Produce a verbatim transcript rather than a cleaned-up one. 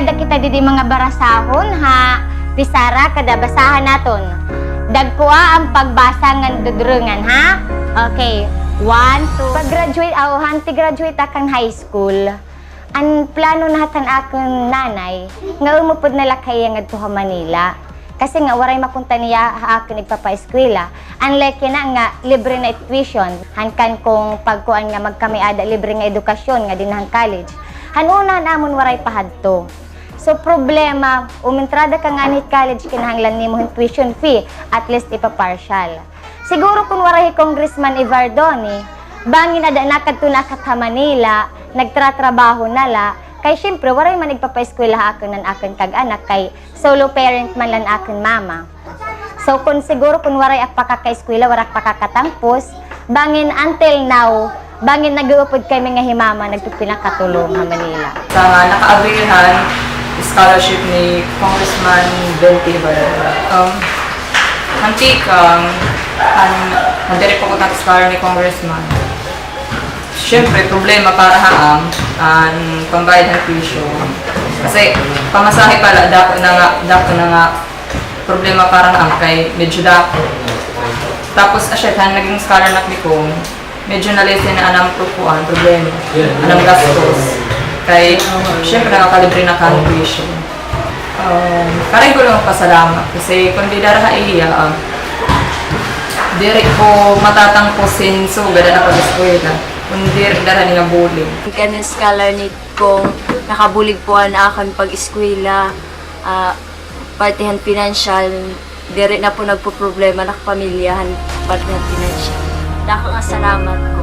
Ada kita didi mga barasahon ha pisara, kada basahan naton. Dagkoa an pagbasa ngan dudurungan, ha? Okay. One, two. Pag-graduate, aw, han ti-graduate ak han high school, an plano nahat han akon nanay, nga umupod na la ak ha iya ngadto ha Manila. Kasi nga waray makunta niya ha akon igpapaeskwela. Unlike yana nga libre na it tuition, han kan kong pagkuan nga magkamay-ada libre nga edukasyon nga dinhi han college. Han una han amon waray pa hadto. So problema, umentrada ka ngani hit college, kinahanglan nimo hin tuition fee, at least ipa-partial. Siguro kon waray hi Congressman Evardone, bangin ada nakadto na ak ha Manila, nagtratrabaho na la, kay siyempre waray man igpapaeskwela ha akon an akon kag-anak, kay solo parent man la an akon mama. So kon siguro kon waray ak pakakaeskwela, waray ak pakakatangpos, bangin until now, bangin nag-uupod kami nga hi mama nagpipinakatulong ha Manila. Sa nga nakaabri han scholarship ni Congressman Vintie Barrera. Um, han tikang, han, han diri pa ko nag-scholar ni Congressman. Siyempre, problema para ha am, an pambayad han tuition. Kasi, pamasahe pa la, dako na nga, dako na nga problema para ha am kay medyo dako. Tapos, asya, han naging scholar na ak ni Cong, medyo na-lessen na an am pro-, kuan, problema. An am gastos. Kay, siyempre, nakakalibre na kan tuition. Um, karuyag ko lang magpasalamat kasi kon di dara ha iya, ah, diri ko matatangpos hin sugad an pag-eskwela. Kon diri dara ni nga bulig. Kanan scholar ni Cong, nakabulig po an akon pag-eskwela, ah, parte han pinansyal, diri na po nagpoproblema an ak pamilya han parte han pinansyal. Dako nga salamat.